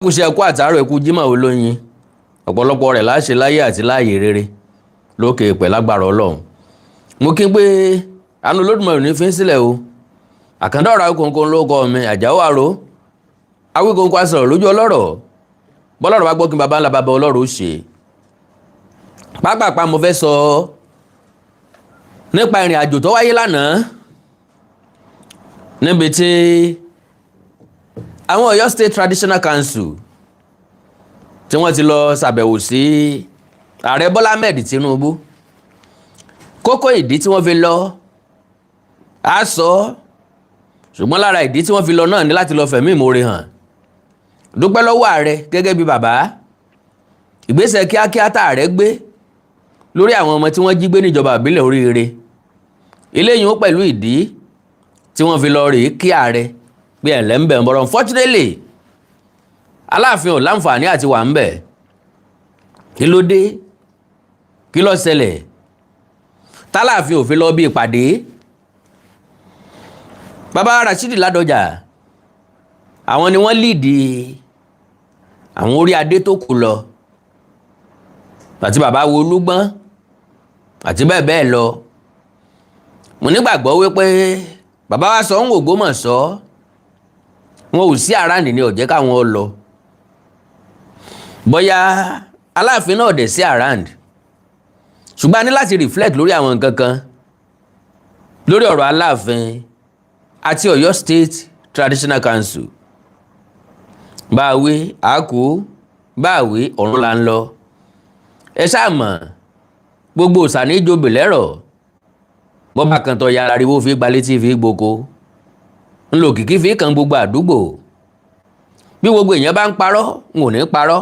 Kúṣe ẹkú àtàárọ̀, ẹkú Jímọ̀ olóyin. Ọ̀pọ̀lọpọ̀ rẹ̀ láṣẹ láyé àti láàyè rere lókè pẹ̀ lágbára Ọlọ́run. Mo kí pé àánú Olódùmarè ní fi ń sílẹ̀ o. Àkàndá ọ̀rọ̀ Awíkonko ló kọ́ mi, Àjàó àrò Awíkonko asọ̀rọ̀ lójú ọlọ́rọ̀. Bọ́lọ́rọ̀ bá gbọ́ kí baba ńlá baba ọlọ́rọ̀ ó ṣe. Pápápá, mo fẹ́ sọ nípa ìrìn àjò tó wáyé lánàá níbi tí àwọn Ọ̀yọ́ State Traditional Council tí wọ́n ti lọ ṣàbẹ̀wò sí Ààrẹ Bọ́lá Ahmed Tinubu. Kókó ìdí tí wọ́n fi lọ á sọ, ṣùgbọ́n lára ìdí tí wọ́n fi lọ náà ní láti lọ fẹ̀mí ìmoore hàn, dúpẹ́ lọ́wọ́ ààrẹ gẹ́gẹ́ bí bàbá, ìgbésẹ̀ kíákíá tá ààrẹ gbé lórí àwọn ọmọ tí wọ́n jí gbé níjọba ìbílẹ̀ Oríire. Eléyìí ó pẹ̀lú ìdí tí wọ́n fi lọ rèé kí ààrẹ pé ẹ̀lẹ́ ń bẹ̀ ń bọ̀rọ̀. Unfortunately, Aláàfin ò láǹfààní àti wà ń bẹ̀. Kí ló dé? Kí ló ṣẹlẹ̀ tálàfin ò fi lọ bí ìpàdé? Bàbá Rashidi Ládọjà, àwọn ni wọ́n lead àwọn orí adé tó kù lọ, àti bàbá wo Olúgbọ́n àti bẹ́ẹ̀ bẹ́ẹ̀ lọ. Mo nígbàgbọ́ wípé bàbá wa sọ ń Ògbómọ̀ṣọ́, wọn ò sí around ní ó jẹ́ káwọn lọ. Bóyá Aláàfin náà dẹ̀ sí around, ṣùgbọ́n a ní láti reflect lórí àwọn nǹkan kan lórí ọ̀rọ̀ Aláàfin àti Ọ̀yọ́ State Traditional Council. Bá a wí àákú, bá a wí ọ̀run là ń lọ. Ẹ ṣáà mọ̀, gbogbo òsà ní ìjọba lẹ́rọ̀ bọ́bá kan tó yára ariwo fi gbalẹ̀ fi gboko ńlò kìkì fi kan gbogbo àdúgbò. Bí gbogbo èèyàn bá ń parọ́, n ò ní parọ́.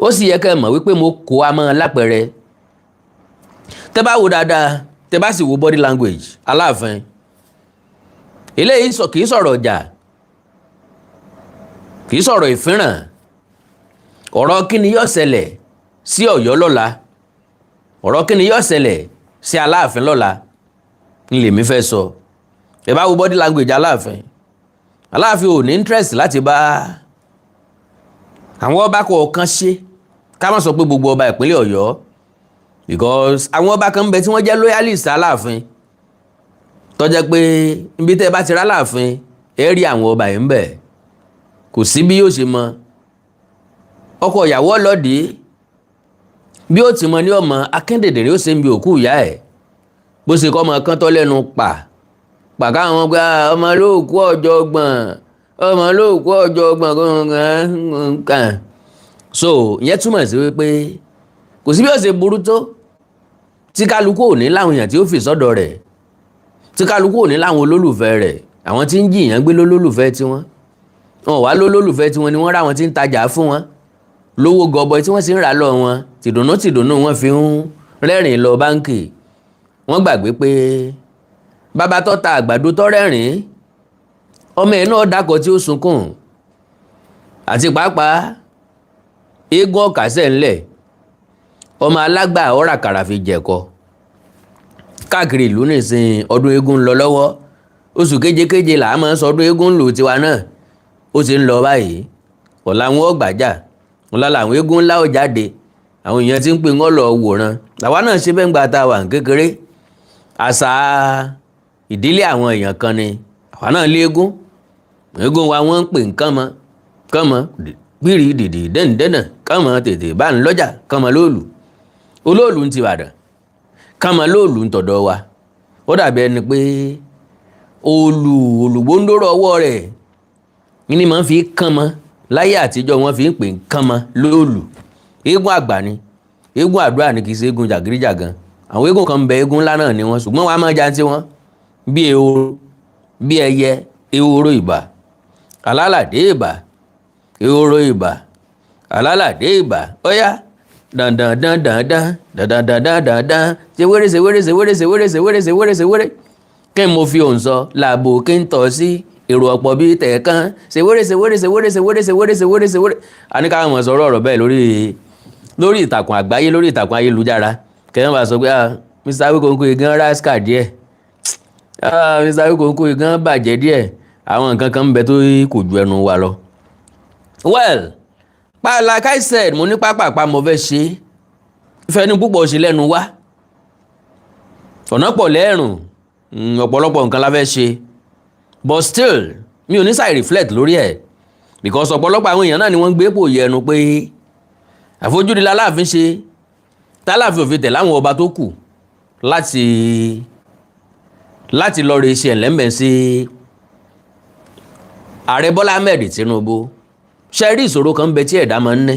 Ó sì yẹ kẹ́ ẹ mọ̀ wípé mo kó a mọ́ lápẹẹrẹ. Tẹ́ bá wo dáadáa, tẹ́ bá sì wo body language Aláàfin, eléyìí sọ kì í sọ̀rọ̀ ọjà, kì í sọ̀rọ̀ ìfínràn. Ọ̀rọ̀ kí ni yóò ṣẹlẹ̀ sí Ọ̀yọ́ lọ́la, ọ̀rọ̀ kí ni yóò ṣẹlẹ̀ sí Aláàfin lọ́la ń lèmi fẹ́ sọ. Ẹ bá wo body language Aláàfin, Aláàfin ò ní interest láti bá àwọn ọba kọ̀ọ̀kan ṣe. Ká má sọ pé gbogbo ọba ìpínlẹ̀ Ọ̀yọ́, because àwọn ọba kan ń bẹ tí wọ́n jẹ́ loyalist Aláàfin, tó jẹ́ pé ibi tẹ́ ẹ bá ti rá Aláàfin, ẹ rí àwọn ọba yìí ń bẹ. Kò sí bí yóò ṣe mọ ọkọ ìyàwó ọlọ́dẹ, bí ó ti mọ ní ọmọ akíndèdèrè, ó ṣe ń bi òkú ìyá ẹ̀, bó ṣe kọ́ ọmọ kan tọ́ lẹ́nu pa pàká àwọn gba ọmọ lóòkú ọ̀jọ̀gbọ̀n, ọmọ lóòkú ọ̀jọ̀gbọ̀n kan. So ìyẹn túmọ̀ sí wípé kò sí bí ó ṣe burú tó tí kálukú ò ní láwọn èèyàn tí ó fi sọ́dọ̀ rẹ̀, tí kálukú ò ní láwọn olólùfẹ́ rẹ̀. Àwọn tí ń jìyàn gbé lólólùfẹ́ tiwọn, wọn wá lólólùfẹ́ tiwọn ni wọ́n rá wọn tí ń tajà fún wọn lówó gọbọi, tí wọ́n sì ń rà lọ wọn tìdùnnú tìdùnnú, wọn fi ń rẹ́rìn lọ báńkì. Wọ́n gbàgbé pé bàbá tó ta àgbàdo tó rẹ́rìn, ọmọ ẹ̀ náà dákọ̀ tí ó sunkún. Àti pàápàá, eégún ọ̀kasẹ̀ ńlẹ̀, ọmọ alágbà ọ̀rà kàrà fi jẹ̀kọ káàkiri ìlú. Nìsín, ọdún eégún ń lọ lọ́wọ́. Oṣù kéjekéje là á máa ń sọ ọdún eégún lò tiwa náà. Ó ti ń lọ báyìí. Ọ̀la wọn ò gbàjà, ọ̀la làwọn eégún ńlá ò jáde. Àwọn èèyàn ti ń pè wọ́n lọ wòran. Làwa náà ṣe bẹ́ẹ̀ ń gba ta wà ní kékeré. Àṣà ìdílé àwọn èèyàn kan ni. Àwa náà lé eégún. Eégún wa, wọ́n ń pè ń kánmọ́ kánmọ́ gbìrì dìdì dẹ́nìdẹ́nà kánmọ́, tètè bá ń lọ́jà kánmọ́ lóòlù, olóòlù ń ti Ìbàdàn, kánmọ́ lóòlù ń tọ̀dọ̀ wa. Ó dàbí ẹni pé òòlù olùgbòǹdòrò ọwọ́ rẹ̀ ní máa ń fi kánmọ́. Láyé àtijọ́, wọ́n fi ń pè ń kánmọ́ lóòlù. Eégún àgbà ni, eégún àdúrà ni, kì í ṣe eégún jàgídíjàgan. Àwọn eégún kan ń bẹ, eégún ńlá náà ni wọ́n, ṣùgbọ́n wọ́n á máa jantí wọn bí ehoro, bí ẹyẹ. Ehoro ìbà, alálàdé ìbà, ehoro ìbà, alálàdé ìbà, óyá dandan dandan dan dandan dandan dandan, ṣe wéré, ṣe wéré, ṣe wéré, ṣe wéré, ṣe wéré, ṣe wéré, ṣe wéré. Kí n mo fi òun sọ làbò kí n tọ̀ sí èrò ọ̀pọ̀ bíi tẹ̀ẹ̀kan, ṣe wéré, ṣe wéré, ṣe wéré, ṣe wéré, ṣe wéré, ṣe wéré, ṣe wéré. A ní káwọn mọ̀ sọ̀rọ̀ ọ̀rọ̀ bẹ́ẹ̀ lórí ìtàkùn àgbáyé, lórí ìtàkùn ayélujára. Kẹ́hìn bá sọ pé, "Ah, Mr. Awikonko gan rascal díẹ̀. Ah, Mr. Awikonko gan bàjẹ́ díẹ̀." Àwọn nǹkan kan ń bẹ tó kò ju ẹnu wa lọ. Well, pa like I said, mo ní pápápá mo fẹ́ ṣe ìfẹ́ ní púpọ̀ ṣe lẹ́nu wá, ọ̀nà pọ̀ lẹ́rùn, ọ̀pọ̀lọpọ̀ nǹkan la fẹ́ ṣe, but still mi ò ní ṣàì reflect lórí ẹ̀, because ọ̀pọ̀lọpọ̀ àwọn èèyàn náà ni wọ́n ń gbé pò yẹnu pé àfojúdi láláàfin ṣe tálàfin òfin tẹ̀ láwọn ọba tó kù láti lọ rè ṣe ẹ̀lẹ́mbẹ̀ sí Ààrẹ Bọ́lá Ahmed Tinubu. Ṣe rí, ìṣòro kan bẹ tí ẹ̀dá máa ń ní.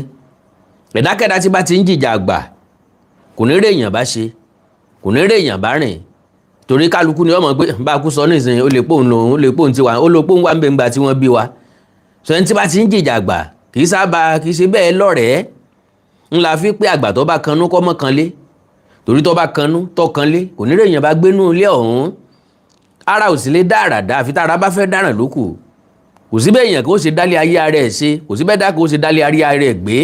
Ẹ̀dákẹ́dá tí bá ti ń jìjà àgbà, kò ní rí èèyàn bá ṣe, kò ní rí èèyàn bá rìn, torí kálukú ni ọmọ pé bá a kú sọ nísìnyí, ó lè pòun lòun, ó lè pòun tiwa, ó lè pòun wà ń bẹ ńgbà tí wọ́n bí wa. Sọ ẹni tí bá ti ń jìjà àgbà kì í sábà kì í ṣe bẹ́ẹ̀ lọ́rẹ̀ẹ́. Ńlá fi pé àgbà tó bá kanú kọ́ mọ́ kan lé, torí tó bá kanú tó kan lé, kò ní rí èèyàn bá gbénú ilé ọ̀hún. Ara ò sì lè dá àràdá, àfi tára bá fẹ́ dáràn lókù. Kò sí bẹ́ẹ̀ èèyàn kó ṣe dálé ayé ara ẹ̀ ṣe, kò sí bẹ́ẹ̀ dá kó ṣe dálé ayé ara ẹ̀ gbé.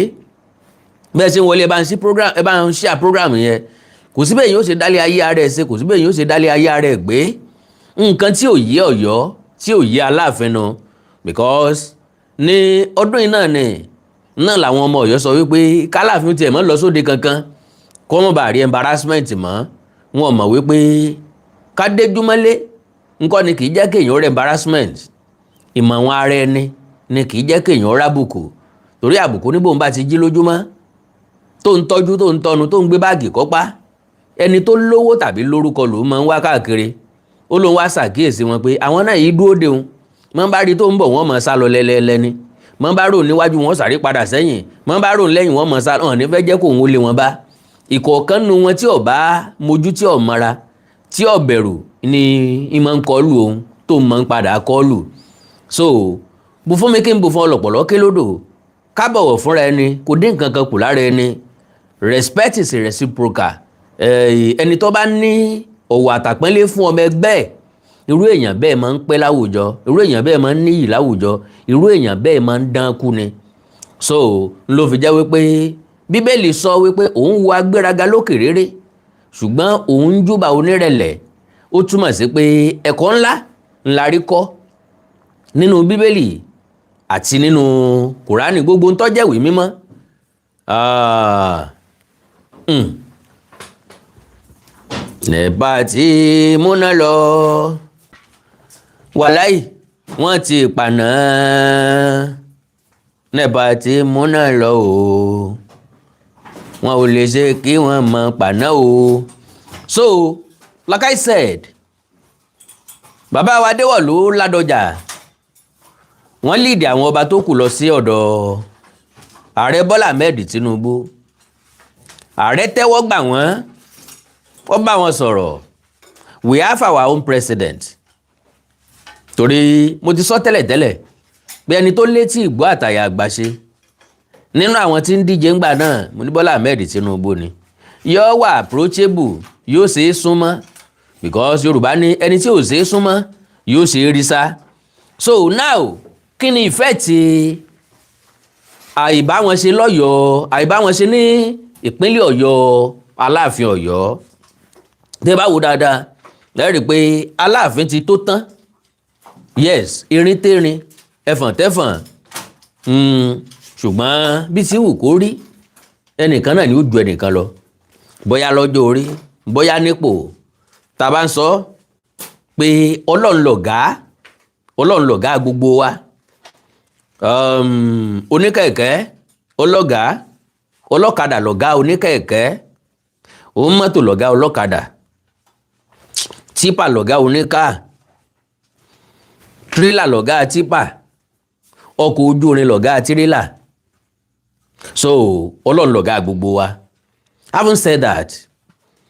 Bẹ́ẹ̀ ṣe ń wọlé, ẹ bá ń ṣí program, ẹ bá ń share program yẹn. Kò sí bẹ́ẹ̀ yóò ṣe dálé ayé ara ẹ̀ ṣe, kò sí bẹ́ẹ̀ yóò ṣe dálé ayé ara ẹ̀ gbé. Nǹkan tí ò yé Ọ̀yọ́, tí ò yé Aláàfin nu, because ní ọdún yìí náà ni náà làwọn ọmọ Ọ̀yọ́ sọ wípé kálàfin tiẹ̀ mọ́ lọ sóde kankan, kó mọ̀ bá rí embarrassment mọ́. Wọn mọ̀ wípé kádéjúmọ́lé ńkọ́ ni kì í jẹ́ kéèyàn rí embarrassment. Ìmọ̀ àwọn ara ẹni ni kì í jẹ́ kéèyàn rábùkù, torí àbùkù níbo ń bá ti jí lójúmọ́, tó ń tọ́jú, tó ń tọ́nu, tó ń gbé báàgì kọ́pá, ẹni tó lówó tàbí lórúkọ lòún máa ń wá káàkiri. Ó lóun wá ṣàkíyèsí wọn pé àwọn náà yìí dúró de òun. Mọ́ bá rí tó ń bọ̀, wọ́n mọ̀ sá lọ lẹ́lẹ́lẹ́ ni. Mọ́ bá rò níwájú, wọn sáré padà sẹ́yìn. Mọ́ bá rò lẹ́yìn, wọ́n mọ̀ sá hàn nífẹ̀ẹ́ jẹ́ kó òun ó lé wọn bá. Ìkọ̀ọ̀kan nu wọn tí ò bá mojú, tí ò mọ́ra, tí ò bẹ̀rù ni ìmọ̀ ń kọlù òun tó mọ̀ ń padà kọlù. So bu fún mi kí n bu fún ọlọ̀pọ̀lọ́ ké lódò. Ká bọ̀wọ̀ fúnra ẹni kò dín nǹkan kan kù lára ẹni. Respect is reciprocal. Ẹni tó bá ní ọ̀wọ̀ àtàpọ́nlé fún ọmọ ẹgbẹ́ ẹ̀, irú èèyàn bẹ́ẹ̀ máa ń pẹ́ láwùjọ, irú èèyàn bẹ́ẹ̀ máa ń níyì láwùjọ, irú èèyàn bẹ́ẹ̀ máa ń dán kú ni. So ló fi jẹ́ wípé Bíbélì sọ wípé òun wo agbéraga lókè réré, ṣùgbọ́n òun ń júbà onírẹ̀lẹ̀. Ó túmọ̀ sí pé ẹ̀kọ́ ńlá ńlá rí kọ́ nínú Bíbélì àti nínú Kùránì, gbogbo ń tọ́jẹ̀wé mímọ́. NEPA tí múná lọ, wàláì, wọ́n ti pàná. NEPA tí múná lọ o, wọn ò lè ṣe kí wọ́n mọ̀ pàná o. So like I said, bàbá wa Adéwọ̀lú Ládọjà, wọ́n lead àwọn ọba tó kù lọ sí ọ̀dọ̀ Ààrẹ Bọ́lá Ahmed Tinubu. Ààrẹ tẹ́wọ́ gbà wọ́n, ó bá wọn sọ̀rọ̀. We have our own president, torí mo ti sọ tẹ́lẹ̀tẹ́lẹ̀ pé ẹni tó létí ìgbọ́ àtàyà àgbàṣe nínú àwọn tí ń díje ńgbà náà, mo ní Bọ́lá Ahmed Tinubu ni. Yóò wà approachable, yóò ṣe é súnmọ́, because Yorùbá ní ẹni tí ò ṣe é súnmọ́ yóò ṣe é rí sá. So now, kí ni ìfẹ́ ti àìbá wọn ṣe lọ́yọ̀ọ́, àìbá wọn ṣe ní ìpínlẹ̀ Ọ̀yọ́, Aláàfin Ọ̀yọ́? Tẹ́ bá wò dáadáa, ẹ rí i pé Aláàfin ti tó tán. Yes, irin tẹ́rin, ẹfọ̀n tẹ́fọ̀n, ṣùgbọ́n bí ti wù kó rí, ẹnìkan náà ni ó ju ẹnìkan lọ, bóyá lọ́jọ́ orí, bóyá nípò. Tá a bá ń sọ pé Ọlọ́run lọ̀gá, Ọlọ́run lọ̀gá gbogbo wa. Oníkẹ̀kẹ́ ọlọ́gàá, ọlọ́kadà lọ̀gá oníkẹ̀kẹ́, òun mọ́tò lọ̀gá ọlọ́kadà, típà lọ̀gá oníkà, tírélà lọ̀gá típà, ọkọ̀ ojú irin lọ̀gá tírélà. So Ọlọ́run lọ̀gá gbogbo wa. Having said that,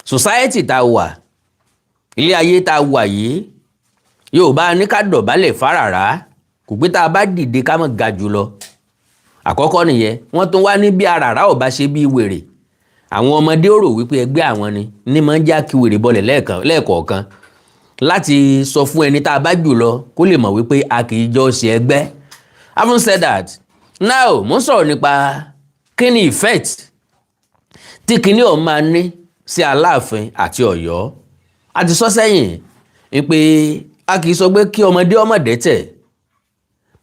society tá a wà, ilé ayé tá a wà yìí, yóò bá ní ká dọ̀bálẹ̀ fáràrá, kò pé tá a bá dìde ká má ga jù lọ. Àkọ́kọ́ nìyẹn. Wọ́n tún wá ní bí aràrá ò bá ṣe bí wèrè, àwọn ọmọdé ó rò wípé ẹgbẹ́ àwọn ni ní máa ń já kí wèrè bọlẹ̀ lẹ́ẹ̀kọ̀ọ̀kan láti sọ fún ẹni tá a bá jù lọ kó lè mọ̀ wípé a kì í jọ ṣe ẹgbẹ́. Having said that, now mo ń sọ̀rọ̀ nípa kí ni effect tí kinní ọ̀hún máa ní sí Aláàfin àti Ọ̀yọ́. A ti sọ sẹ́yìn wípé a kì í sọ pé kí ọmọdé ọmọdé tẹ̀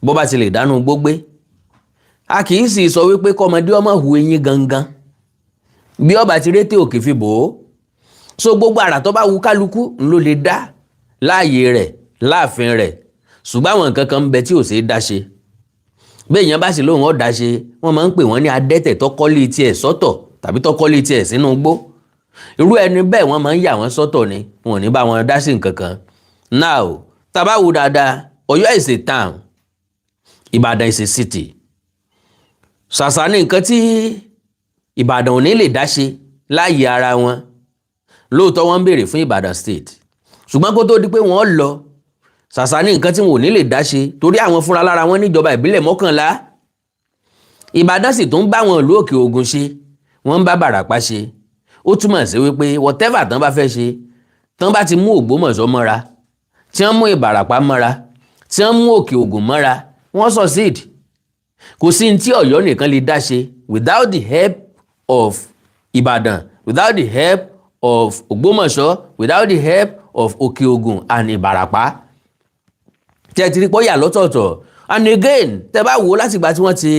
bó bá ti lè dánú gbógbé. A kì í sì sọ wípé kọ́mọdé ọmọ hu eyín gangan bí ọba ti rété òkè fi bò ó. So gbogbo àrà tó bá wu kálukú ló lè dá láàyè rẹ̀ láàfin rẹ̀, ṣùgbọ́n àwọn nǹkan kan ń bẹ tí ò ṣeé dá ṣe. Bí èèyàn bá sì lóun ọ̀ dá ṣe, wọ́n máa ń pè wọ́n ní adẹ́tẹ̀ tọ́kọ́lé tiẹ̀ sọ́tọ̀ tàbí tọ́kọ́lé tiẹ̀ sínú igbó. Irú ẹni bẹ́ẹ̀, wọ́n máa ń yà wọ́n sọ́tọ̀ ni, wọn ò ní bá wọn dá sí nǹkan kan. Now, tá bá wo dáadáa, Ọ̀yọ́ is a town, Ìbàdàn is a city. Ṣàṣà ní nǹkan tí Ìbàdàn ò ní lè dá ṣe láàyè ara wọn. Lóòótọ́, wọ́n ń béèrè fún Ìbàdàn State, ṣùgbọ́n kó tó di pé wọ́n lọ, ṣàṣà ní nǹkan tí wọn ò ní lè dá ṣe, torí àwọn fúnra lára wọn níjọba ìbílẹ̀ 11. Ìbàdàn sì tún bá àwọn ìlú Òkè Ògùn ṣe, wọ́n ń bá Bàràpá ṣe. Ó túmọ̀ sí wípé whatever tán bá fẹ́ ṣe, tán bá ti mú Ògbómọ̀ṣọ́ mọ́ra, tí wọ́n mú Ìbàràpá mọ́ra, tí wọ́n mú Òkè Ògùn mọ́ra, wọ́n succeed. Kò sí ní tí Ọ̀yọ́ nìkan lè dá ṣe without the help of Ìbàdàn, without the help of Ògbómọ̀ṣọ́, without the help of Òkè Ògùn and Ìbàràpá. Tí ẹ ti rí pọ́ yà lọ́tọ̀ọ̀tọ̀. And again, tẹ bá wò ó, láti ìgbà tí wọ́n ti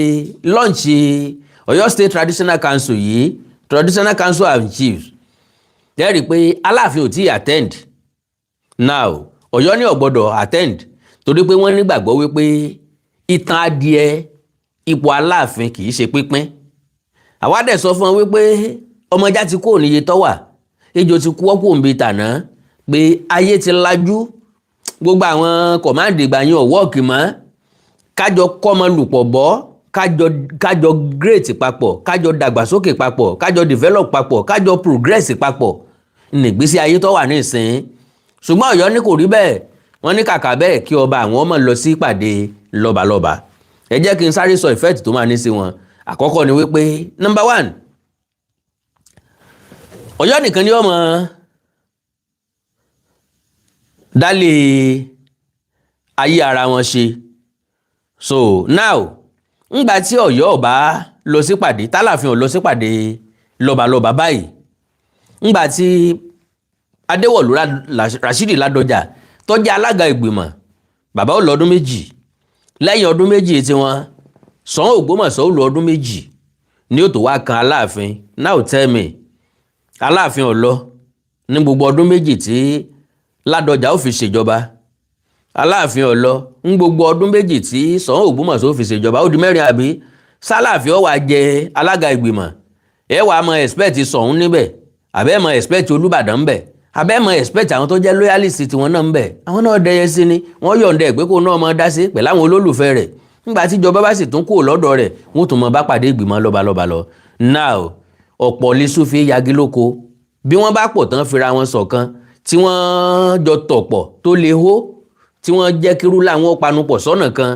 launch Ọ̀yọ́ State Traditional Council yìí, Traditional Council and Chiefs, tẹ́ rí i pé Aláàfin ò tí ì attend. Now, Ọ̀yọ́ ní ò gbọ́dọ̀ attend, torí pé wọ́n nígbàgbọ́ wípé ìtàn adìẹ ipò Aláàfin kì í ṣe pínpín. Àwa dẹ̀ sọ fún wọn wípé ọmọjá ti kó níye tọ́wà, ejò ti kú ọ́kù òǹbí tàná, pé ayé ti lajú, gbogbo àwọn command ìgbà yẹn ò work mọ́. Kájọ kọ́mọ lùpọ̀ bọ́, kájọ great papọ̀, kájọ dàgbàsókè papọ̀, kájọ develop papọ̀, kájọ progress papọ̀ nígbésí ayé tó wà nísìnyí. Ṣùgbọ́n Ọ̀yọ́ ní kò rí bẹ́ẹ̀. Wọ́n ní kàkà bẹ́ẹ̀, kí ọba àwọn ọmọ lọ sí ìpàdé lọ́balọ́ba. Ẹ jẹ́ kí n sáré sọ effect tó máa ní sí wọn. Àkọ́kọ́ ni wípé, number one, Ọ̀yọ́ nìkan ni ó máa dálé ayé ara wọn ṣe. So now, ńgbà tí Ọ̀yọ́ ọba lọ sípàdé, tálàfin ò lọ sípàdé lọ́balọ́ba báyìí, ńgbà tí Adéwọ̀lú Rashidi Ládọjà tó jẹ́ alága ìgbìmọ̀, bàbá ó lọ ọdún 2. Lẹ́yìn ọdún 2 tiwọn, Ṣọ̀ún Ògbómọ̀ṣọ́ ó lọ ọdún 2 ní ó tó wá kan Aláàfin. Now tell me, Aláàfin ò lọ ní gbogbo ọdún 2 tí Ládọjà ó fi ṣèjọba. Aláàfin ò lọ ní gbogbo ọdún 2 tí Ṣọ̀ún Ògbómọ̀ṣọ́ ó fi ṣèjọba. Ó di mẹ́rin, àbí? Sálàfin ó wá jẹ alága ìgbìmọ̀, ẹ wàá mọ expect Ṣọ̀ún níbẹ̀, àbẹ́ mọ expect Olúbàdàn ńbẹ̀, àbẹ́ mọ expect àwọn tó jẹ́ loyalist tiwọn náà ńbẹ̀? Àwọn náà dẹyẹ sí ni, wọ́n yọ̀ǹda ẹ̀ pé kó náà mọ dá sí pẹ̀lú àwọn olólùfẹ́ rẹ̀. Nígbà tí ìjọba bá sì tún kúrò lọ́dọ̀ rẹ̀, wọ́n tún mọ bá pàdé ìgbìmọ̀ lọ́balọ́ba lọ. Now, ọ̀pọ̀ lẹ́sùn fi yagi lóko. Bí wọ́n bá pọ̀ tán, fira wọn ṣọ̀kan, tí wọ́n jọ tọ̀pọ̀ tó lè hó, tí wọ́n jẹ́ kírú làwọn panupọ̀ sọ́nà kan,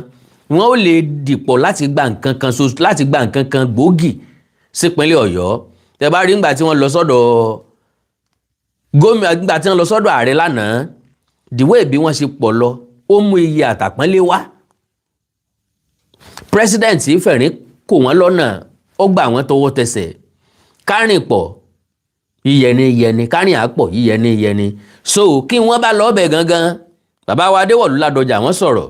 wọ́n ó lè dìpọ̀ láti gba nǹkan kan so, láti gba nǹkan kan gbòógì sípínlẹ̀ Ọ̀yọ́. Tẹ́ bá rí ńgbà tí wọ́n lọ sọ́dọ̀ gómìnà, ńgbà tí wọ́n lọ sọ́dọ̀ ààrẹ lánàá, the way bí wọ́n ṣe pọ̀ lọ, ó mú iye àtàpọ́nlé wá. President fẹ̀rín kò wọ́n lọ́nà, ó gbà wọ́n tọwọ́ tẹsẹ̀. Kárìn pọ̀ yíyẹni yẹni, kárìn àpọ̀ yíyẹni yẹni. So kí wọ́n bá lọ́ọ́ bẹ̀ gangan, bàbá wa Adéwọ̀lú Ládọjà, wọ́n sọ̀rọ̀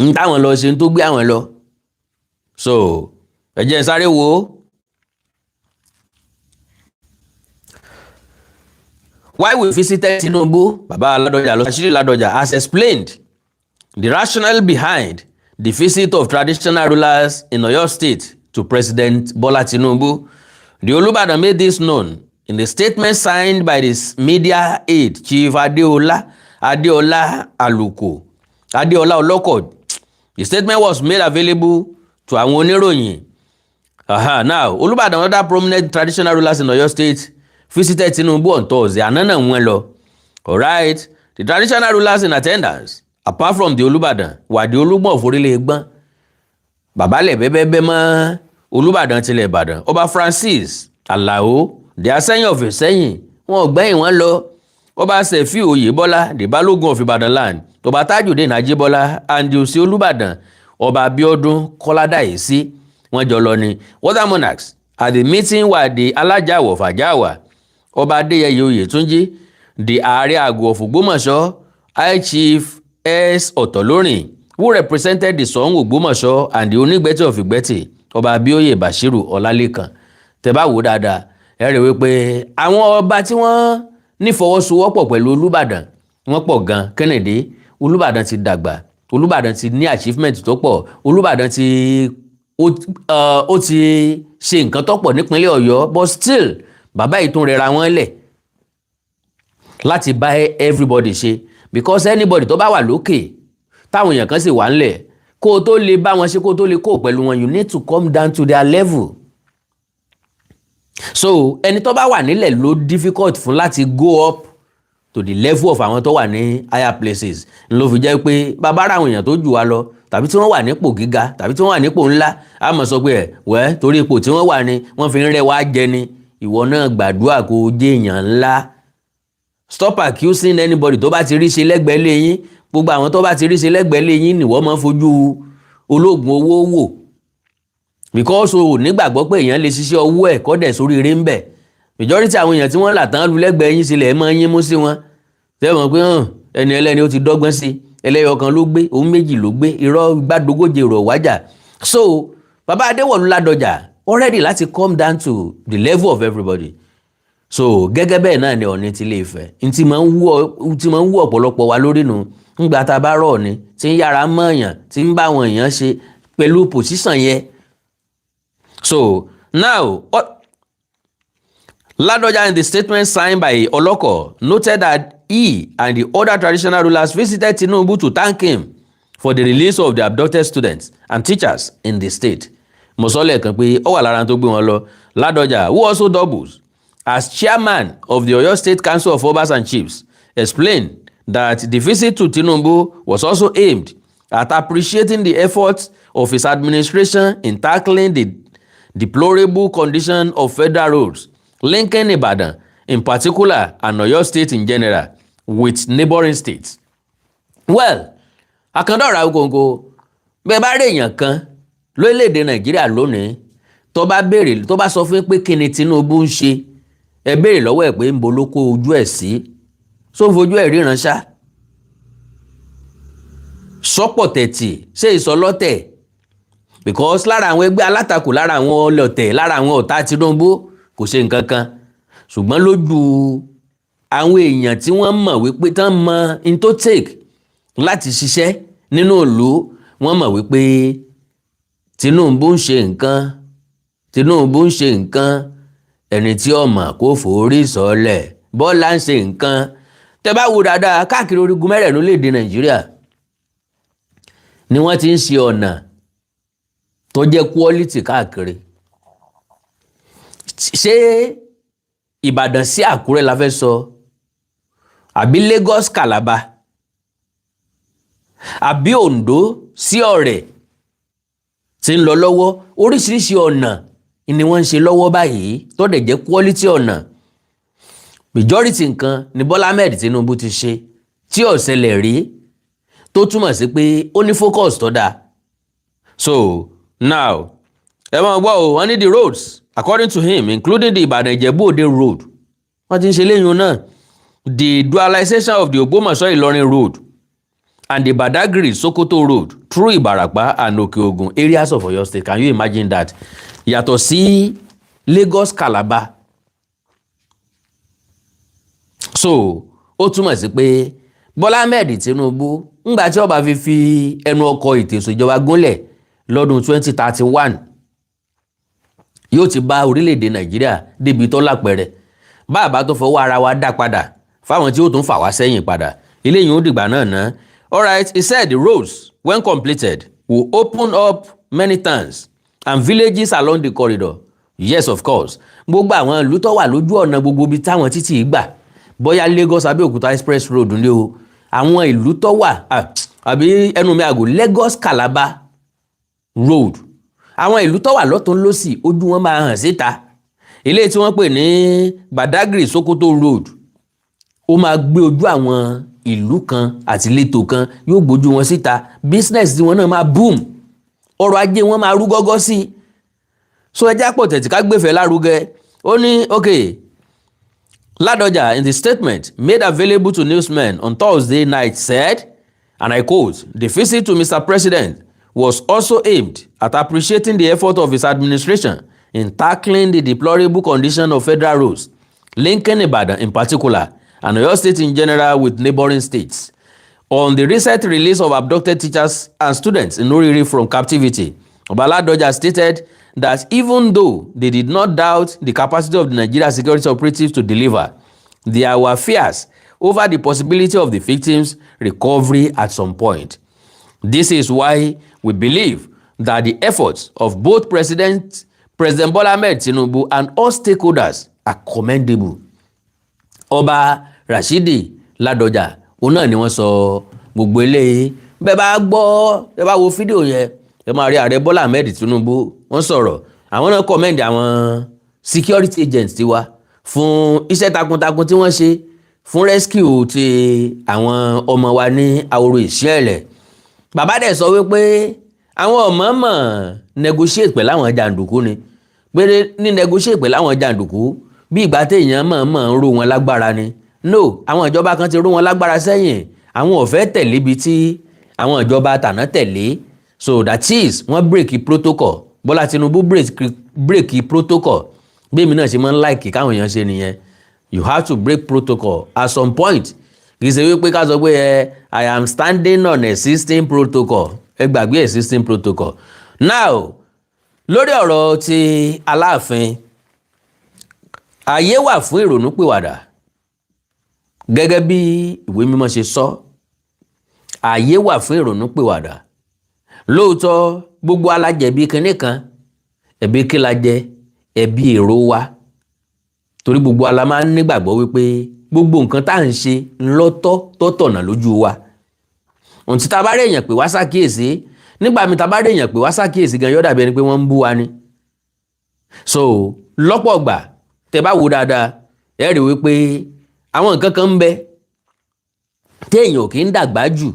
ń táwọn lọ ṣe ń tó gbé àwọn lọ. So ẹ jẹ́ sáré wo. Why we visited Tinubu, Baba Ládọjà, Rashidi Ládọjà has explained the rationale behind the visit of traditional rulers in Oyo State to President Bola Tinubu. The Olubadan made this known in the statement signed by the media aide, Chief Adeola Aluko, Adeola Oloko. The statement was made available to àwọn oníròyìn. Now, Olubadan and other prominent traditional rulers in Oyo State visited Tinubu on Thursday. Àná náà wọ́n lọ. Alright, the traditional rulers in attendance, apart from the Olubadan, were the Olúgbọ̀n of Orílẹ̀ Ẹ̀gbọ́n, babalẹ̀ bẹ́bẹ́bẹ́ mọ́ Olúbàdàn tilẹ̀ Ìbàdàn, Ọba Francis Alao, the Asẹ́yìn of Ìsẹ́yìn, wọn ò gbẹ́yìn wọn lọ, Ọba Sefiu Oyèbọ́lá, the Balógun of Ìbàdàn land, Ọba Tajudeen Ajíbọ́lá, and the Òsì Olúbàdàn, Ọba Abíọ́dún Kọ́ládàísí, wọ́n jọ lọ ni. Other monarchs at the meeting were the Alájàwọ̀ of Àjàwà, Ọba Adéyẹyè Oyètúnjí, the Ààrẹ Àgọ́ of Ògbómọ̀ṣọ́, High Chief S. Ọ̀tọ̀lórìn, who represented the Ṣọ̀ún Ògbómọ̀ṣọ́ and the Onígbẹ́tì of Ìgbẹ́tì, Ọba Abíóyè Bashiru Ọlálékan. Tẹ́ bá wò dáadáa, ẹ rí wípé àwọn ọba tí wọ́n nífọwọ́sowọ́pọ̀ pẹ̀lú Olúbàdàn, wọ́n pọ̀ gan. Kennedy, Olúbàdàn ti dàgbà, Olúbàdàn ti ní achievement tó pọ̀, Olúbàdàn ti ó ti ṣe nǹkan tó pọ̀ nípínlẹ̀ Ọ̀yọ́, but still bàbá yìí tún rẹra wọn lẹ̀ láti bá everybody ṣe, because anybody tó bá wà lókè, táwọn èèyàn kan sì wà ńlẹ̀, kó o tó lè bá wọn ṣe, kó o tó lè kó pẹ̀lú wọn, you need to come down to their level. So ẹni tó bá wà nílẹ̀ ló difficult fún láti go up to the level of àwọn tó wà ní higher places. Ló fi jẹ́ pé bàbá ra àwọn èèyàn tó jù wá lọ, tàbí tí wọ́n wà nípò gíga, tàbí tí wọ́n wà nípò ńlá, á mọ̀ sọ pé ẹ̀ wẹ́ torí ipò tí wọ́n wà ní wọ́n fi ń rẹ́ wá jẹ ni. Ìwọ náà gbàdúrà kó o jẹ́ èèyàn ńlá. Stop accusing anybody tó bá ti rí ṣe lẹ́gbẹ̀ẹ́ lé yín. Gbogbo àwọn tó bá ti rí ṣe lẹ́gbẹ̀ẹ́ lé yín nìwọ́ máa ń fojú ológun owó wò, because o ò nígbàgbọ́ pé èèyàn lè ṣiṣẹ́ owó ẹ̀ kọ́ dẹ̀ sórí eré ń bẹ̀. Majority àwọn èèyàn tí wọ́n là tán lu lẹ́gbẹ̀ẹ́ yín sílẹ̀ ẹ̀ máa ń yín mú sí wọn, tẹ́ mọ̀ pé hàn ẹni ẹlẹ́ni ó ti dọ́gbọ́n sí, ẹlẹ́yọ kan ló gbé, òun méjì ló gbé, irọ́ gbàdógójì rọ̀ wájà. So bàbá Adéwọ̀lú Ládọjà already láti come down to the level of everybody. So gẹ́gẹ́ bẹ́ẹ̀ náà ni Ọọ̀ni ti Ilé Ifẹ̀ n tí máa ń wú ọ̀pọ̀lọpọ̀ wa lórí nu ńgbà tá a bá rọ̀ Ọọ̀ni tí ń yára mọ̀ọ̀yàn, tí ń bá àwọn èèyàn ṣe pẹ̀lú position yẹn. So now, Ladoja, in the statement signed by Oloko, noted that he and the other traditional rulers visited Tinubu to thank him for the release of the abducted students and teachers in the state. Mo sọ lẹ́ẹ̀kan pé ó wà lára tó gbé wọn lọ. Ladoja, who also doubles as chairman of the Oyo State Council of Obas and Chiefs, explained that the visit to Tinubu was also aimed at appreciating the efforts of his administration in tackling the deplorable condition of federal roads linking Ibadan in particular and Oyo State in general with neighboring states. Well, Àkàndọ̀rọ̀ Awikonko, bẹ́ẹ̀ bá rí èèyàn kan lórílẹ̀‐èdè Nàìjíríà lónìí tó bá béèrè, tó bá sọ fún pé kí ni Tinubu ń ṣe, ẹ béèrè lọ́wọ́ ẹ̀ pé ń bo ló kó ojú ẹ̀ sí, só ń fojú ẹ̀ ríran ṣá, sọ́pọ̀ tẹ̀tì ṣé ìsọlọ́tẹ̀, because lára àwọn ẹgbẹ́ alátakò, lára àwọn ọlọ́tẹ̀, lára àwọn ọ̀tá Tinubu, kò ṣe nǹkan kan. Ṣùgbọ́n lójú àwọn èèyàn tí wọ́n mọ̀ wípé tán mọ in tó take láti ṣiṣẹ́ nínú ìlú, wọ́n mọ̀ wípé Tinubu ń ṣe nǹkan, Tinubu ń ṣe nǹkan. Ẹni tí ó mọ̀ kó forí sọlẹ̀, Bọ́lá ń ṣe nǹkan. Tẹ́ bá wo dáadáa, káàkiri orígun mẹ́rẹ̀ẹ̀rin orílẹ̀-èdè Nàìjíríà ni wọ́n ti ń ṣe ọ̀nà tó jẹ́ quality káàkiri. Ṣé Ìbàdàn sí Àkúrẹ́ la fẹ́ sọ, àbí Lagos Calabar, àbí Oǹdó sí Ọ̀rẹ́ tí ń lọ lọ́wọ́? Oríṣiríṣi ọ̀nà ni wọ́n ń ṣe lọ́wọ́ báyìí tó dẹ̀ jẹ́ quality ọ̀nà. Majority nǹkan ni Bọ́lá Ahmed Tinubu ti ṣe tí ò ṣẹlẹ̀ rí, tó túmọ̀ sí pé ó ní focus tó dáa. So now, ẹ máa gbọ́ o, wọ́n ní the roads, according to him, including the Ìbàdàn Ìjẹ̀bú Òde road, wọ́n ti ń ṣe léyìn náà, the dualization of the Ògbómọ̀ṣọ́ Ìlọrin road and the Badagry Sokoto road through Ìbàràpá and Òkè-Ògùn areas of Oyo State. Can you imagine that? Yàtọ̀ sí Lagos Calabar. So ó túmọ̀ sí pé Bọ́lá Ahmed Tinubu, ńgbà tí ó bá fi ẹnu ọkọ̀ ètò ìṣèjọba gúnlẹ̀ lọ́dún 2031, yóò ti bá orílẹ̀-èdè Nàìjíríà débi tó lápẹẹrẹ báàbá tó fọwọ́ ara wa dá padà fáwọn tí ó tún fà wá sẹ́yìn padà. Eléyìí ó dìgbà náà ná. Alright, he said the roads, when completed, will open up many towns and villages along the corridor. Yes, of course, gbogbo àwọn ìlú tó wà lójú ọ̀nà, gbogbo ibi táwọn títì gbà, bóyá Lagos Abẹ́òkúta express road ní o, àwọn ìlú tó wà, àbí ẹnu mi àgò, Lagos Calabar road, àwọn ìlú tó wà lọ́tún lọ́sì, ojú wọn máa hàn síta. Ilé tí wọ́n pè ní Badagry Sokoto road, ó máa gbé ojú àwọn ìlú kan àti ìletò kan, yóò gbójú wọn síta. Business tí wọn náà máa boom, ọrọ̀ ajé wọn máa rú gọ́gọ́ sí i. So ẹjẹ́ àpọ̀ tẹ̀tí ká gbèfẹ́ lárugẹ. Ó ní okay. Ladoja, in the statement made available to newsmen on Thursday night, said And I quote, "The visit to Mr. President was also aimed at appreciating the effort of his administration in tackling the deplorable condition of federal roads, linking Ibadan in particular and Oyo State in general with neighboring states. On the recent release of abducted teachers and students in Orire from captivity, Oba Ladoja stated that even though they did not doubt the capacity of the Nigeria security operatives to deliver, there were fears over the possibility of the victims' recovery at some point. This is why we believe that the efforts of both President Bola Ahmed Tinubu and all stakeholders are commendable." Ọba Rashidi Ládọjà òun náà ni wọ́n sọ gbogbo eléyìí. Bẹ́ẹ̀ bá gbọ́, bẹ́ẹ̀ bá wo fídíò yẹn, ẹ máa rí Ààrẹ Bọ́lá Ahmed Tinubu, wọ́n sọ̀rọ̀. Àwọn náà commend àwọn security agents tiwa fún iṣẹ́ takuntakun tí wọ́n ṣe fún rescue ti àwọn ọmọ wa ní Ahoro Ìṣẹ̀lẹ̀. Bàbá dẹ̀ sọ wípé àwọn ọmọ mọ̀ negotiate pẹ̀lú àwọn jàǹdùkú ni, pé ní negotiate pẹ̀lú àwọn jàǹdùkú bí ìgbà téèyàn mọ̀ọ́mọ̀ ń ró wọn lágbára ni. No, àwọn ìjọba kan ti ró wọn lágbára sẹ́yìn, àwọn ò fẹ́ tẹ̀lé ibi tí àwọn ìjọba tàná tẹ̀lé. So that is, wọ́n break protocol. Bọ́lá Tinubu break protocol. Bí èmi náà ṣe máa ń like káwọn èèyàn ṣe nìyẹn. You have to break protocol at some point. Kì í ṣe wípé ká sọ pé ẹ I am standing on existing protocol. Ẹ gbàgbé existing protocol. Now, lórí ọ̀rọ̀ ti Aláàfin, ààyè wà fún ìrònúpìwàdà gẹ́gẹ́ bí ìwé mímọ́ ṣe sọ. Ààyè wà fún ìrònúpìwàdà lóòótọ́. Gbogbo alájẹ̀bi kinní kan. Ẹ̀bi kí la jẹ? Ẹ̀bi èrò wa, torí gbogbo ala máa ń nígbàgbọ́ wípé gbogbo nǹkan tá à ń ṣe ńlọ́tọ́ tó tọ̀nà lójú wa. Ohun tí ta bá rí èèyàn pè wá ṣàkíyèsí nígbà mi, ta bá rí èèyàn pè wá ṣàkíyèsí gan, yóò dàbí ẹni pé wọ́n ń bú wa ni. So lọ́pọ̀ gbà, tẹ bá wo dáadáa, ẹ rí wípé àwọn nǹkan kan ń bẹ téèyàn ò kì í dàgbà jù.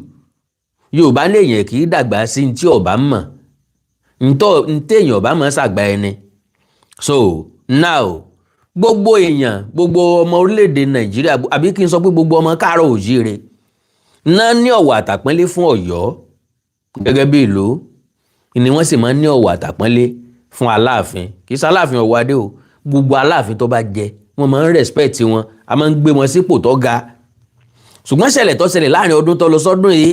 Yorùbá ní èèyàn kì í dàgbà sí ní tí ọba mọ̀, ntọ́ ntẹ́yìn ọba mọ̀ ṣàgbà ẹni. So now, gbogbo èèyàn, gbogbo ọmọ orílẹ̀-èdè Nàìjíríà, àbí kí n sọ pé gbogbo ọmọ káàárọ̀ òjíire náà ní ọ̀wọ̀ àtàpọ́nlé fún Ọ̀yọ́ gẹ́gẹ́ bí ìlú ni, wọ́n sì máa ń ní ọ̀wọ̀ àtàpọ́nlé fún Aláàfin. Kì í ṣe Aláàfin Ọ̀wọ́adé o, gbogbo Aláàfin tó bá jẹ, wọ́n máa ń respect wọn, a máa ń gbé wọn sípò tó ga. Ṣùgbọ́n ṣẹlẹ̀ tó ṣẹlẹ̀ láàrin ọdún tó lọ sọ́dún yìí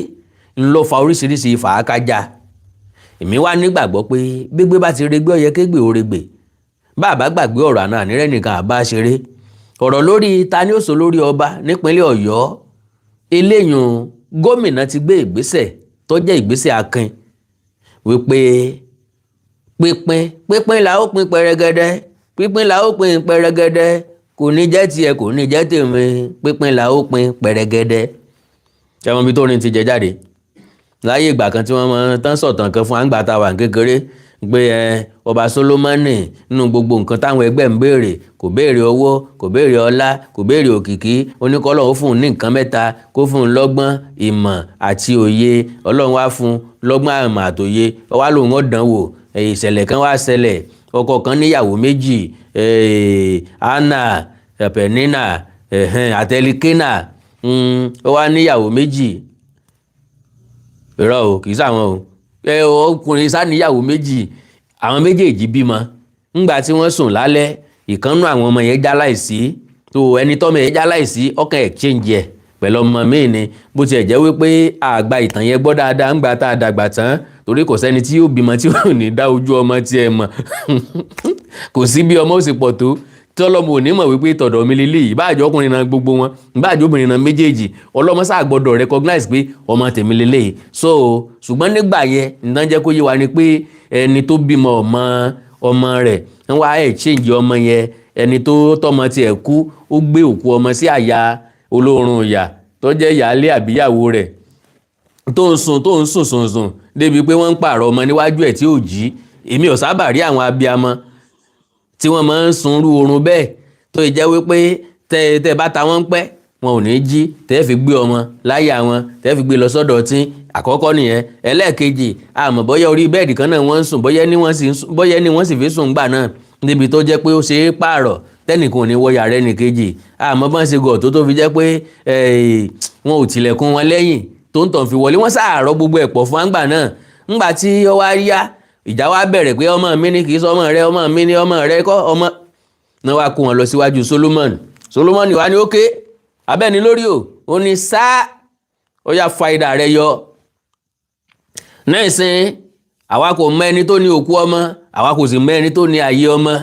ń lọ fa oríṣiríṣi fàákájà. Èmi wá nígbàgbọ́ pé gbégbé bá ti regbé, ó yẹ kégbè ó regbè. Bá a bá gbàgbé ọ̀rọ̀ àná, ànírẹ́ nìkan àbá ṣeré. Ọ̀rọ̀ lórí ta ni ó sọ lórí ọba nípínlẹ̀ Ọ̀yọ́ eléyùn, gómìnà ti gbé ìgbésẹ̀ tó jẹ́ ìgbésẹ̀ akin wípé pínpín pínpín la ó pín pẹrẹgẹdẹ, pínpín la ó pín pẹrẹgẹdẹ, kò ní jẹ́ tiẹ̀, kò ní jẹ́ tèmi, pínpín la ó pín pẹrẹgẹdẹ. Ṣé wọn bí tó rin ti jẹ jáde láyé ìgbà kan tí wọ́n máa tán sọ̀tàn kan fún àǹgbà tá a wà kékeré pé ẹ ọba Solomoni, nínú gbogbo nǹkan táwọn ẹgbẹ́ ń béèrè, kò béèrè owó, kò béèrè ọlá, kò béèrè òkìkí. Oníkọ́lọ́ ó fún un ní nǹkan mẹ́ta: kó fún un lọ́gbọ́n, ìmọ̀ àti òye. Ọlọ́run wá fún un lọ́gbọ́n, ìmọ̀ àtòye. Ó wá lòun ó dán wò. Ìṣẹ̀lẹ̀ kan wá ṣẹlẹ̀. Ọkọ kan níyàwó méjì, Anna, Penina àtẹlikínà. Ó wá níyàwó méjì. Irọ́ o, kì í sàwọn o. Ọkùnrin sá níyàwó méjì, àwọn méjèèjì bímọ. Ńgbà tí wọ́n sùn lálẹ́, ìkànnú àwọn ọmọ yẹn já láìsí tó ẹni tọ́mọ yẹn já láìsí, ọkàn exchange ẹ̀ pẹ̀lú ọmọ míì ni. Bó tiẹ̀ jẹ́ wípé àgbà ìtàn yẹn gbọ́ dáadáa ńgbà tá a dàgbà tán, torí kò sẹ́ni tí yóò bímọ tí ò ní dá ojú ọmọ tiẹ̀ mọ̀. Kò sí bí ọmọ ó sì pọ̀ tó tí ọlọ́mọ ò ní mọ̀ wípé tọ̀dọ̀ mi lélẹ̀ yìí. Báàjọ́ ọkùnrin náà gbogbo wọn, báàjọ́ obìnrin náà méjèèjì, ọlọ́mọ sáà gbọ́dọ̀ recognize pé ọmọ tèmi lélẹ̀ yìí. So ṣùgbọ́n nígbà yẹn, nǹkan jẹ́ kó yé wa ni pé ẹni tó bímọ ọmọ ọmọ rẹ̀ ń wá exchange ọmọ yẹn. Ẹni tó tọmọ tiẹ̀ kú, ó gbé òkú ọmọ sí àyà olóorun ìyà tó jẹ́ ìyáálé àbíyàwó rẹ̀ tó ń sùn, tó ń sùn sùn sùn débi pé wọ́n ń pààrọ̀ ọmọ níwájú ẹ̀ tí ò jí. Èmi ò sábà rí àwọn abiyamọ tí wọ́n máa ń sunrú oorun bẹ́ẹ̀ tó yẹ jẹ́ wípé tẹ́ tẹ́ bá ta wọ́n pẹ́, wọn ò ní jí tẹ́ fi gbé ọmọ láyà wọn, tẹ́ fi gbé lọ sọ́dọ̀ tí àkọ́kọ́ nìyẹn. Ẹlẹ́ẹ̀kejì, àmọ́ bóyá orí bẹ́ẹ̀dì kan náà wọ́n ń sùn, bóyá ní wọ́n sì fi sùn gbà náà níbi tó jẹ́ pé ó ṣe é pààrọ̀, tẹ́nìkan ò ní wọ yàrá ẹnìkejì. Àmọ́ bọ́n ṣe gọ̀ tó fi jẹ́ pé wọn ò tilẹ̀kùn wọn lẹ́yìn. tó ń tàn fi wọlé. Wọ́n sàárọ̀ gbogbo ẹ̀pọ̀ fún àgbà náà. Ńgbà tí ó wá yá, ìjà wá bẹ̀rẹ̀ pé ọmọ mi ni, kì í sọ ọmọ rẹ, ọmọ mi ni, ọmọ rẹ kọ́ ọmọ náà. Wá kó wọn lọ síwájú Solomon. Solomon wá ní ókè abẹ́ni lórí o. Ó ní sáà, ó yá, fa idà rẹ yọ náà sìn. Àwa kò mọ ẹni tó ní òkú ọmọ, àwa kò sì mọ ẹni tó ní ààyè ọmọ.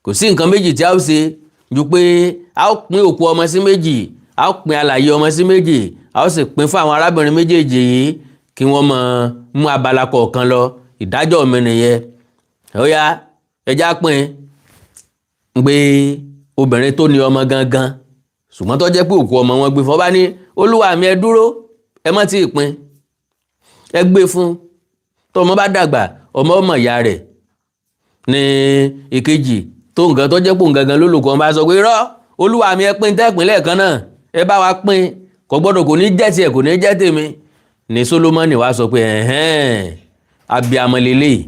Kò sí nǹkan méjì tí a ó ṣe ju pé a ó pín òkú ọmọ sí méjì, a ó pín alààyè ọmọ sí méjì, a ó sì pín fún àwọn arábìnrin méjèèjì yìí kí wọ́n mọ mú abala kọ̀ọ̀kan lọ. Ìdájọ́ mi nìyẹn. Ó yá, ẹja pín gbé obìnrin tó ní ọmọ gangan, ṣùgbọ́n tó jẹ́ pé òkú ọmọ wọn gbé fún ọba ní, "Olúwa mi, ẹ dúró, ẹ má tí ì pín. Ẹ gbé fún tọmọ bá dàgbà, ọmọ ọmọ ìyá rẹ̀." Ní ìkejì tó nǹkan tó jẹ́ pò gangan lólùkọ́ bá sọ pé, "Irọ́, olúwa mi, ẹ pín tẹ́pín lẹ́ẹ̀kan náà, ẹ bá wa pín. Kò gbọ́dọ̀, kò ní jẹ́ tiẹ̀, kò ní jẹ́ tèmi." Ní Solomoni wá sọ pé, "Ẹ̀hẹ́n, abiamọ lélẹ́yìí,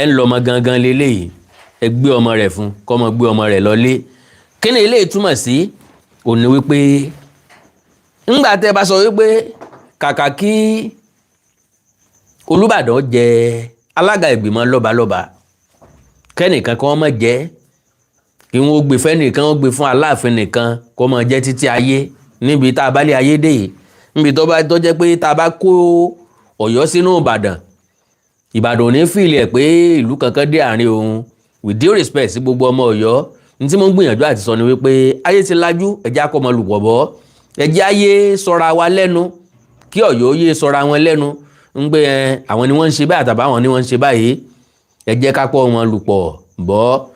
ẹ ń lọmọ gangan lélẹ́yìí. Ẹ gbé ọmọ rẹ̀ fún kọ́mọ, gbé ọmọ rẹ̀ lọlé." Kí ni eléyìí túmọ̀ sí? Òní wípé ńgbà tẹ́ bá sọ wípé kàkà kí Olúbàdàn jẹ alága ìgbìmọ̀ lọ́balọ́ba, kẹ́nìkan kan má jẹ́, kí wọ́n gbé fẹ́nìkan, wọ́n gbé fún Aláàfin nìkan kó máa jẹ́ títí ayé, níbi tá a bá lé ayé dé yìí, níbi tó bá tó jẹ́ pé tá a bá kó Ọ̀yọ́ sínú Ìbàdàn, Ìbàdàn ò ní feel ẹ̀ pé ìlú kankan dé àárín òun. With due respect sí gbogbo ọmọ Ọ̀yọ́, ní tí mo ń gbìyànjú àti sọ ni wípé ayé ti lajú. Ẹ̀jẹ̀ akọ́mọlùpọ̀ bọ́, ẹ̀jẹ̀ ayé sọra wa lẹ́nu, kí Ọ̀yọ́ yé sọra wọn lẹ́nu ń gbé ẹ, àwọn ni wọ́n ń ṣe báyìí àtàbà àwọn ni wọ́n ń ṣe báyìí. Ẹ jẹ́ ká pọ̀ wọn lùpọ̀ bọ́.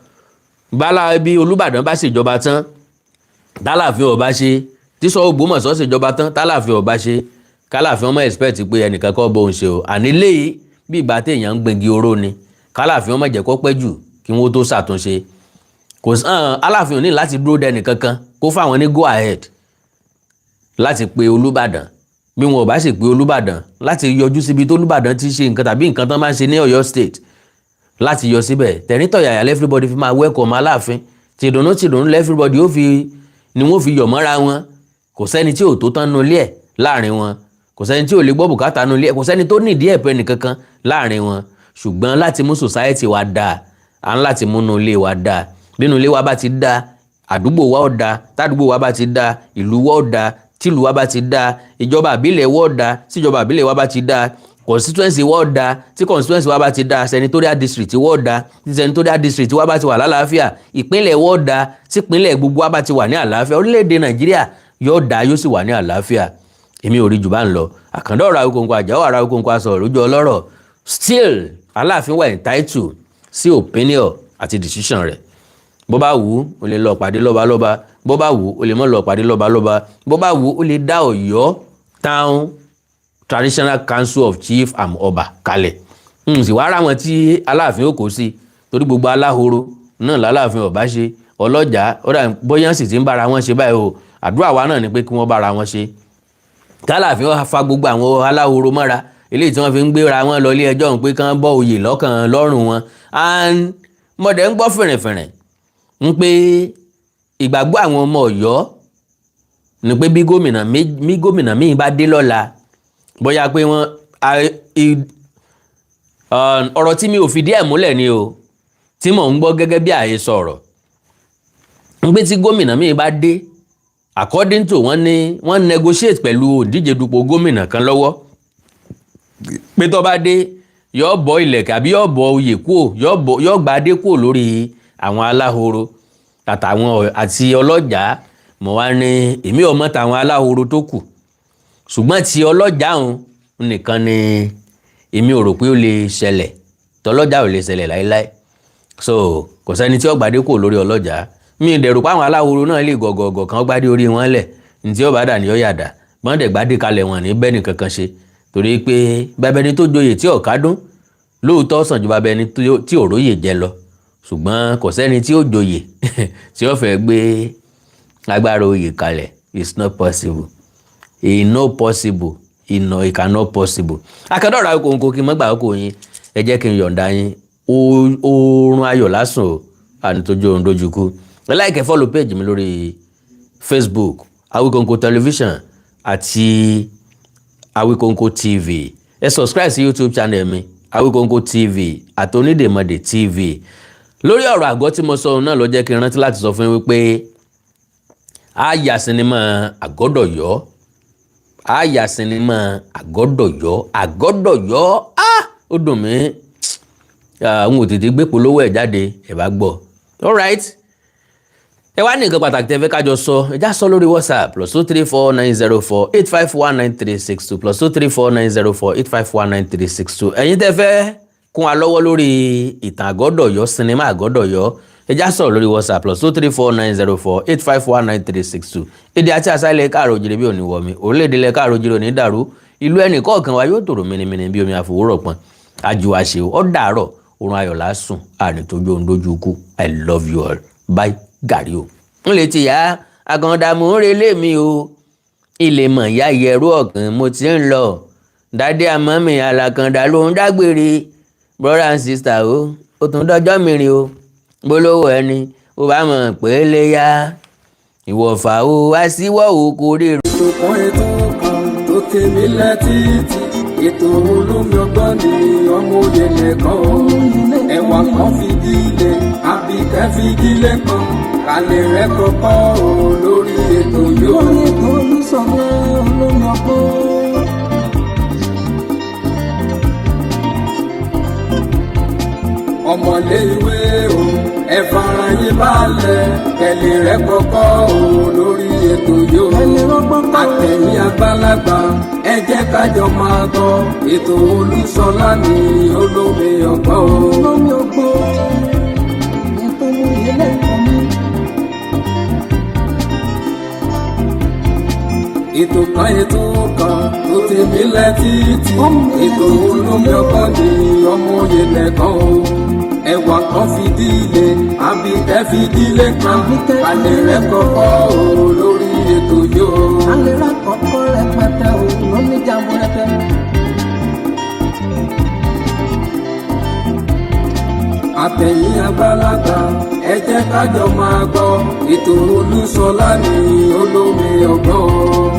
Bálá bí Olúbàdàn bá ṣèjọba tán, tálàfin ọba ṣe, tí sọ Ògbómọ̀ṣọ́ ṣèjọba tán, tálàfin ọba ṣe, kálàfin ọmọ expect pé ẹnìkan kọ́ bóun ṣe o. Àní léyìí, bí ìgbà téèyàn ń gbẹ̀ngì oró ni. Kálàfin ọmọ jẹ́ kó pẹ́ jù kí wọ́n tó ṣàtúnṣe. Kò sàn, Aláàfin ò ní láti dúró dẹnì kankan kó fáwọn ní go ahead láti pe Olúbàdàn. Bí wọn ò bá sì pe Olúbàdàn láti yọjú síbi tó Olúbàdàn ti ṣe nǹkan tàbí nǹkan tán máa ń ṣe ní Ọ̀yọ́ State, láti yọ síbẹ̀ tẹ̀ríntọ̀yàyà, everybody fi máa welcome Aláàfin tìdùnnú tìdùnnú, everybody ó fi ni wọ́n fi yọ̀ mọ́ra wọn. Kò sẹ́ni tí ò tó tán nulẹ̀ ẹ̀ láàrin wọn, kò sẹ́ni tí ò lè gbọ́ bùkátà nulẹ̀ ẹ̀, kò sẹ́ni tó nídìí ẹ̀pẹ́ nìkankan láàrin wọn. Ṣùgbọ́n láti mú society wa dáa, à ń láti múnú ilé wa dáa. Bínú ilé wa bá ti dáa, àdúgbò wa ó dáa. Tádùúgbò wa bá ti dáa, ìlú wa ó dáa. Tìlú wa bá ti dáa, ìjọba àbílẹ̀ wa ó dáa. Tíjọba àbílẹ̀ wa bá ti dáa, constituency wa ó dáa. Tí constituency wa bá ti dáa, senatorial district wa ó dáa. Tí senatorial district wa bá ti wà lálàáfíà, ìpínlẹ̀ wa ó dáa. Tí ìpínlẹ̀ gbogbo wa bá ti wà ní àlàáfíà, orílẹ̀-èdè Nàìjíríà yóò dáa, yóò sì wà ní àlàáfíà. Èmi ò rí jù bá ń lọ. Àkàndá ọ̀rọ̀ Awíkonko, àjáwọ̀ ọ̀rọ̀ Awíkonko, aṣọ òrùjọ ọlọ́rọ̀. Still, Aláàfin wà entitled sí opinion àti decision rẹ̀. Bó bá wù ú, ó lè lọ pàdé lọ́balọ́ba. Bó bá wù ú, ó lè má lọ pàdé lọ́balọ́ba. Bó bá wù ú, ó lè dá Ọ̀yọ́ Town Traditional Council of Chief and Ọba kalẹ̀. N sì wá ara wọn tí Aláàfin ó kó sí, torí gbogbo aláhoro náà lálàáfin ọba ṣe ọlọ́jà. Ó dà bóyá sì ti ń bára wọn ṣe báyìí o. Àdúrà wa náà ni pé kí wọ́n bára wọn ṣe, kálàfin ó fa gbogbo àwọn aláhoro mọ́ra, eléyìí tí wọ́n fi ń gbéra wọn lọ ilé ẹjọ́ pé kán bọ́ oyè lọ́kàn lọ́rùn wọn. And mọ̀dẹ̀ ń gbọ́ fìrìnfìrìn ń pé ìgbàgbọ́ àwọn ọmọ Ọ̀yọ́ ni pé bí gómìnà míì bá dé lọ́la, bóyá pé wọ́n, ọ̀rọ̀ tí mi ò fìdí ẹ̀ múlẹ̀ ni o, tí mò ń gbọ́ gẹ́gẹ́ bí àhesọ ọ̀rọ̀ ń pé tí gómìnà míì bá dé, according to wọ́n ní wọ́n negotiate pẹ̀lú òǹdíje dupò gómìnà kan lọ́wọ́ pé tó bá dé, yóò bọ́ ilẹ̀kẹ̀ àbí yóò bọ́ oyè kúò, yóò gba adé kúò lórí àwọn aláhoro àtàwọn àti ọlọ́jà. Mọ̀ wá ní èmi ò mọ̀ tàwọn aláhoro tó kù, ṣùgbọ́n ti ọlọ́jà òun nìkan ni èmi ò rò pé ó lè ṣẹlẹ̀. Tọlọ́jà ò lè ṣẹlẹ̀ láéláé. So kò sẹ́ni tí ó gbadé kúò lórí ọlọ́jà. Mi ì dẹ̀rù pé àwọn aláhoro náà lè gọ̀gọ̀gọ̀ kan gbadé orí wọn lẹ̀. Ní tí ó bá dà ní ó yàdà bọ́n dẹ̀ gbadé kalẹ̀, wọn ní bẹ́ẹ̀ nìkan kan ṣe, torí pé bàbá ẹni tó joyè tí ò kádùn lóòótọ́ sàn ju bàbá ẹni tí ò róyè jẹ lọ. Ṣùgbọ́n kò sẹ́ni tí ó joyè tí ó fẹ́ gbé agbára oyè kalẹ̀. It's not possible, it's not possible, it cannot possible. Akẹ́dọ̀rọ̀ Awíkonko, kí n mọ́ gbà kó yín. Ẹ jẹ́ kí n yọ̀ǹda yín. Oorun ayọ̀ lásùn o, àní tójú oorun dójú kú. Ẹ like, follow page mi lórí Facebook, Awíkonko Television, àti Awikonko TV. Ẹ subscribe sí YouTube channel mi, Awikonko TV àti Onídèmọdè TV. Lórí ọ̀rọ̀ àgọ́ tí mo sọ náà ló jẹ́ kí n rántí láti sọ fún yín wípé a yà sinimá Àgọ́dọ̀yọ́, a yà sinimá Àgọ́dọ̀yọ́. Àgọ́dọ̀yọ́, ah, ó dùn mí, àwọn ò tètè gbé polówó ẹ̀ jáde. Ẹ̀ bá gbọ́. Alright, ẹ wá ní nǹkan pàtàkì tẹ́ fẹ́ kájọ sọ, ẹ já sọ lórí WhatsApp, +2349048519362, +2349048519362. Ẹ̀yin tẹ́ fẹ́ kún wa lọ́wọ́ lórí ìtàn Àgọ́dọ̀yọ́, sinimá Àgọ́dọ̀yọ́, ẹ já sọ̀rọ̀ lórí WhatsApp, +2349048519362. Èdè àti àṣà ilẹ̀ káàrọ̀ òjìrè bí òní wọ̀mí, orílẹ̀-èdè ilẹ̀ káàrọ̀ òjìrè òní dàrú, ìlú ẹnì kọ̀ọ̀kan wa yóò tòrò mìnìmìnì bí omi àfòwúrọ̀ pọ̀n. Àjùwàṣe ó dàárọ̀, oorun ayọ̀ lásùn, àrùn tójú ohun dójú ikú. I love you all. Bye gàrí o. N lè ti yá àgàndàmú relé mi o, ilé mọ̀ ìyá ìyẹ̀rú ọ̀gàn mo ti ń lọ. Daddy àmọ́ mi àlàkàndá ló ń dágbére. Brother and sister o, ó tún dọjọ́ mìíràn o. Gbólóhùn ẹni ó bá mọ̀ pé lè yá ìwọ̀fà o, wá síwọ́ o kò rí. Ètò kan, ètò kan tó tèmi létí, ètò olómi ọgbọ́n ni ọmọ òye nìkan o. Ẹwà kan fìdílé, àbíkẹ́ fìdílé kan kálẹ̀ rẹ kọ́kọ́ o lórí ètò yóò. Lórí ètò Olúṣọlá olómi ọgbọ́n. Ọmọlé ìwé o, ẹ fara yín balẹ̀, kẹlẹ̀ rẹ kọ́kọ́ o lórí ètò yóò. Ẹni rọ́gbọ́n kọ́. Àtẹ̀yìn àgbàlagbà, ẹ jẹ́ kájọ máa gbọ́ ètò Olúṣọlá ní olómi ọgbọ́n o. Olómi ọgbọ́n ètò oyè lẹ́kọ̀ọ́ mi. Ètò kan, ètò kan tó ti mílẹ̀ títí, ètò olómi ọgbọ́n ní ọmọ òye lẹ́kọ̀ọ́ o. Ẹwà kan fìdílé, àbíkẹ́ fìdílé kan alẹ́ rẹ kọ́kọ́ o lórí ètò yóò. Alẹ́ rà kọ́kọ́ rẹpẹtẹ o lóní jàmbó rẹpẹ. Àtẹ̀yìn àgbàlagbà, ẹ jẹ́ kájọ máa gbọ́ ètò Olúṣọlá ní olómi ọgbọ́n.